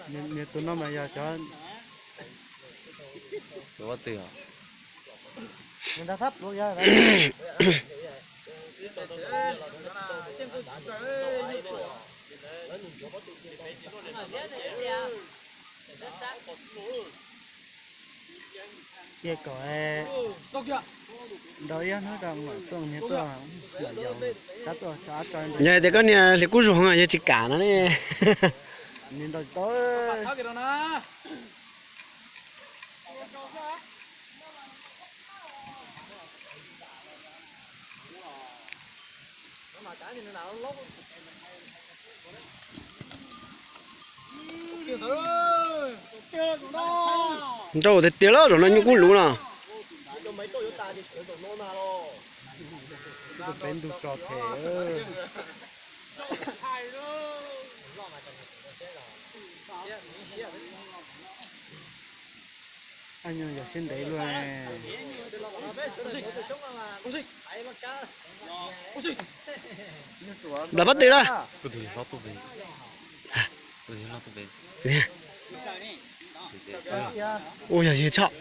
Niag tus no mas yog cov, tus pob tw os. Cia kom nrau ib hnub rau mam tuaj niag tuaj, rab tuaj tso ab tso. Yog tias koj niag hliv kub zuag heev yog tsis kam no ne. Niag nrau tsis tau. Nrau tiag tiag lawm, zaum no nyuj kub luv no. Peb ntug tso phem. Yog siab ntev luaj. Nplam pob tw na. Ua yog yawg tshaj.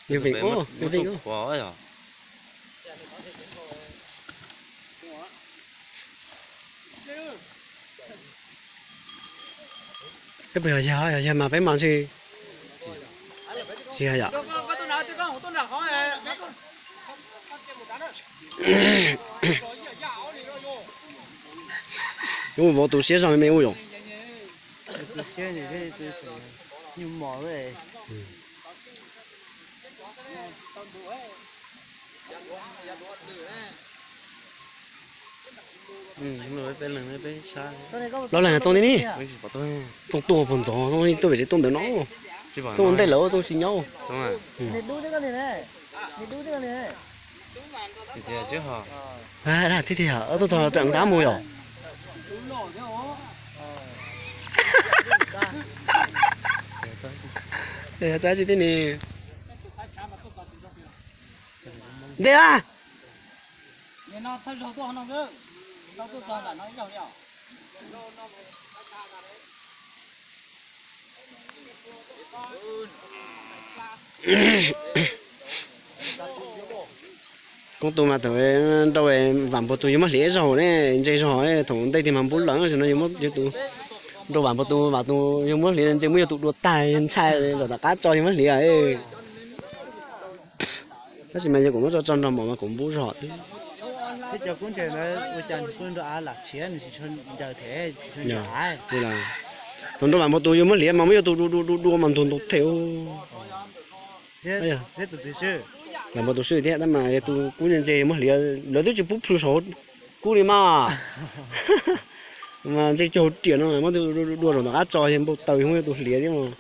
Yawg Vim ub, yawg Vim ub. Peb puas yog yawg, yog yawg mas peb mas ntshe tsis yog yom. Ua vauv tu siab zog me me ua yom. Plaub leeg txooj li ni. Txooj tuaj puag ntxov, tuaj pem tsev tuaj ntawm no. Tuaj ua ntej lawm tuaj tsis nyob. Dab tsi tiag, tuaj txog rau nrab mus yom. Dab tsi tiag ne. Ntej a. Koob tus mas thaum nrau Vam Npua tus yuav muab hliv zaug ne, ntse zog thaum ntej tiag mas npub lawm no, nrau Vam Npua tus, Vam tus yuav muab hliv ntse muab yawg tus dua tag ntshai lawm tom qab tso yuav muab hliv. Tab sis mas yawg kuv muab tso tso nrog mov mas kuv npub zog. Thaum nrau Vam Npua tus yuav muab hliv mas muab yawg tus dua dua dua dua mas ntug ntug them. Vam Npua tus swb thiab tab mas yawg tus kub ntse ntse muab hliv, lawv twb tsis pub plhws saum kub li mas. Mas ntse cuag hauv riam no muab tus dua dua zaum tom qab tso yawg npau taws yawg muab yawg tus hliv thiab mas.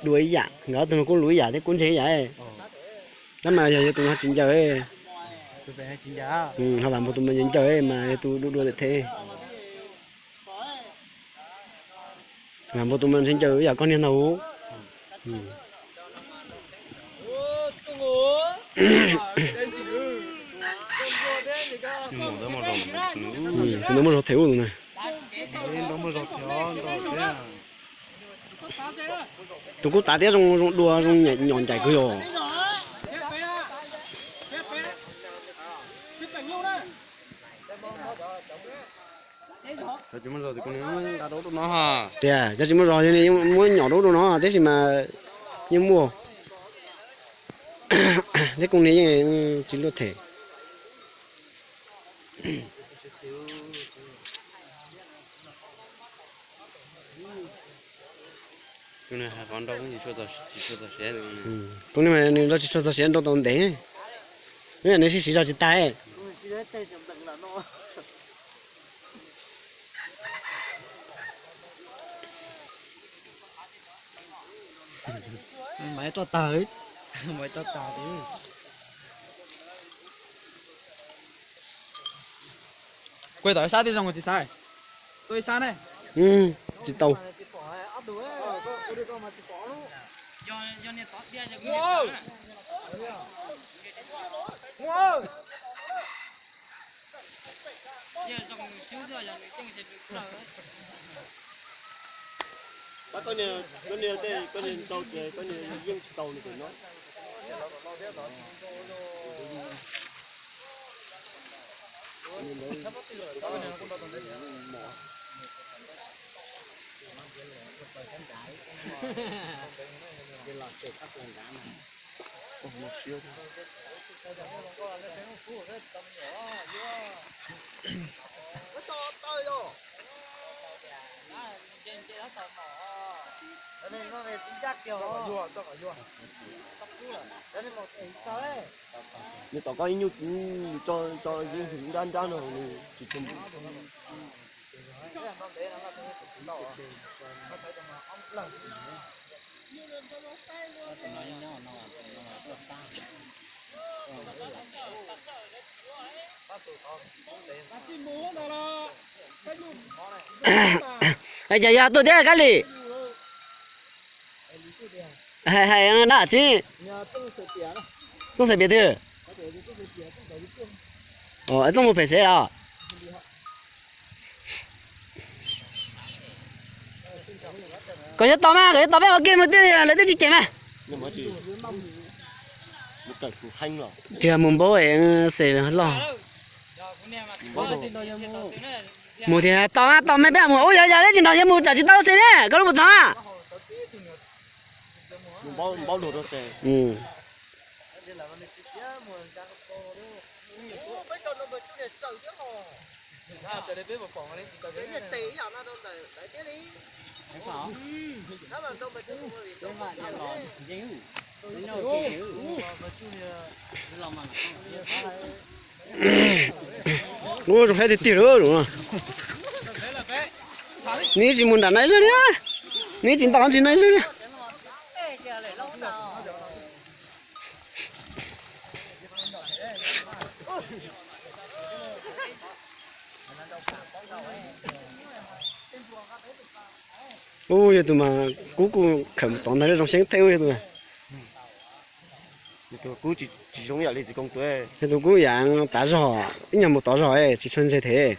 Dua ib yam, nkawd ob tug no kub luv ib yam thiab kub ntse ib yam. Tab mas yog yawg tus no tsis ncaws, ho Vam Npua tus mas ncaws ncaws mas yawg tus dua dua them them. Vam Npua tus mas ntshe ncaws ib yam koj niag ntag. Tus ntawd muaj zog them ub tus na. Tus kub tav thiab zoo zoo dua zoo nyom ncaim kawg yog. Tias cov tsis muaj zog yog muab nyom rau no, tiam sis mas yeej muaj, thiab koob niag yeej tsis luaj them. Koob niag mas nws nrau tsis tshua txog siav nrau tau ntev, nws siv siv zog tsis tag. Mas roj tag, mas roj tag. Kuv tom ib sab thiaj zoo tsis xav. Tua ib sab ne. Tsis tau. Koj niag, koj niag tej, koj niag yeej tsis tau nws tus no. Nws tom koj ib nyuag, nws tso, tso yeej nrab nrab no nws tsis tshua. Cas yog tuaj thiab Kab Lis? Hais hais na tsis. Txooj Xais Pias twg? Txooj mus pem sev os. Kom yuav tau mas, kom yuav tau peb ua kiag mus tij li lawv twb tsis cem mas. Tsis yog mus npaub xes loj. Mus tias tau mas, tau mas peb mus ub yog yog tsis nrog yog mus tsam tsis tau xes ne, koj lub puas txog? Ub, zoo saib tiag tiag lawm. Nws tsis mus nram no zog li, nws tsis ntaus ntsis no zog li. Ub, yog tus mas kub kuj khawm mus tod ntag, zoo seeb teb ub yog tus. Yog tus kub tsis zoo ib yam li txiv koos tus. Yog tus kub yam tav zog, ib nyuag mus tod zog tsis tshua ntse them.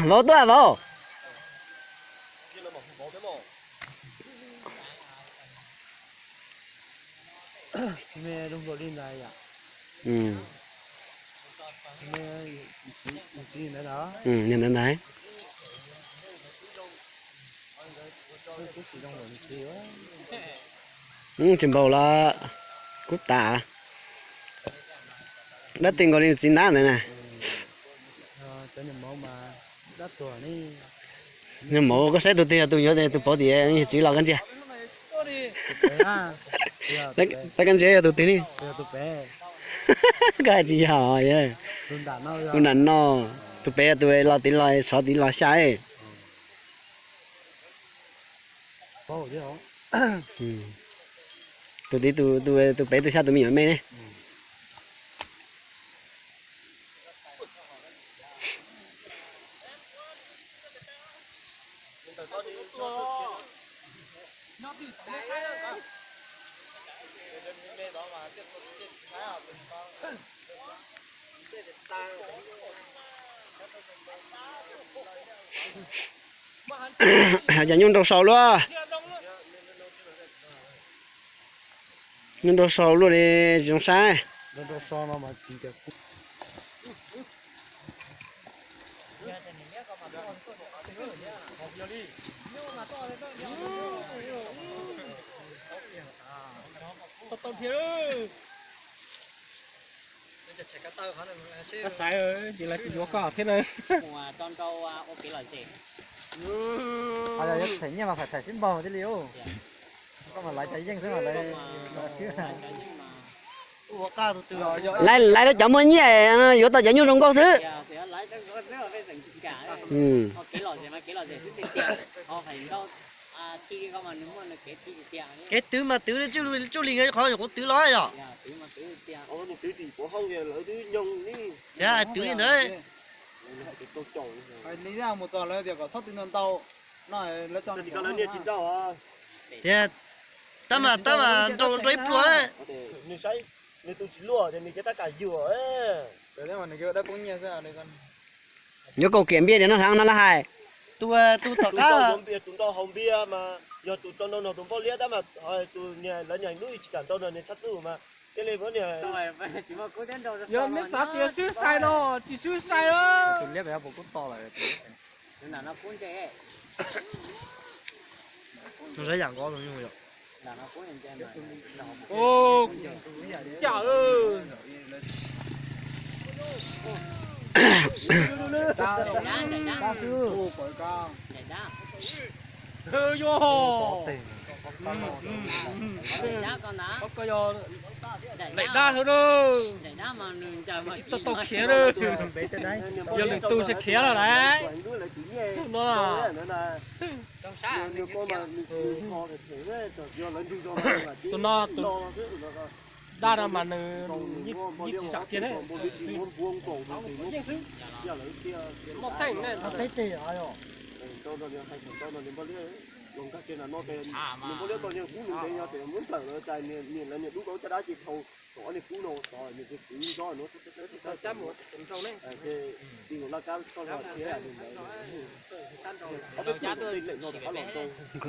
Vauv tuaj vauv. Ntawd ntawd. Tsis npaum los kub tas. Dab tsi nkaus li nws txiv ntab ntawd na. Nws maum koj saib tus twg yog tus yuav tus pauv tias yog tsis los koj ntsia. Tab koj ntsia yog tus twg ne. Koj hais tsis yog. Tus nram no, tus pem tus los tid los sov tid los xya. Tus tid, tus pem tus xya tus me nyuam me ne. Cas nyuj nrau saud luaj. Nyuj nrau saud luaj li tsis zoo saib. Koj xaiv, tsis lawv tsis yuav koj thiab na. Mus tso nrau ua kev lom zem. Yog yuav them nyiaj mas phải them sib npaug thiaj li. Koj mas laiv cov yeej xwb mas laiv. Laiv, laiv rau cov muaj nyiaj yuav tau cov nyuj zoo nkauj xwb. Kev twv mas twv tsuj li qhov nyuam qhuav twv los yom. Twv li ntawd. Tias tab mas tab mas nrau nrau ib pluag na. Nws tus tsis luaj ces nws cov tab kam yuam. Yuav kaum kiam npiaj tias no heev no lawv hais. Tus, tus tom qab, tus nrau haus npiaj mas yog tus tso nrau nog tus npauj liab tab mas tus niag lawv niag hnub tsis kam nrau nog niag tshaj txuj mas thiaj li muab niag. Yog neb xav tias swb sai no, tsis swb sai. Tus liab pem puas kub to lawm. Tus liab pem. Daim dab xwb na. Tsis tau tau khiav na. Yog lwm tus tsis khiav lawm lauj. Tus no, tus no tus dab no mas nws yeej tsis zam kiag ne. Yeej xwb. Muaj theej ne. Peb teg os. Nkaus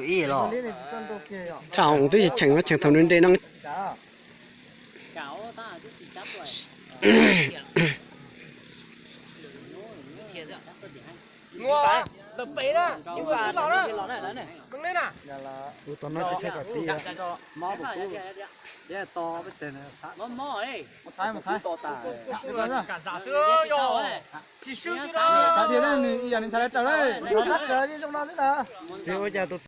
ib los. Tshaj hov twb cheem no cheem thaum nws nres no. Tus no tsis thiaj kom tiv. Xav tias nws ib yam nws ntshai raws li zoo no xwb na. Ua cas tus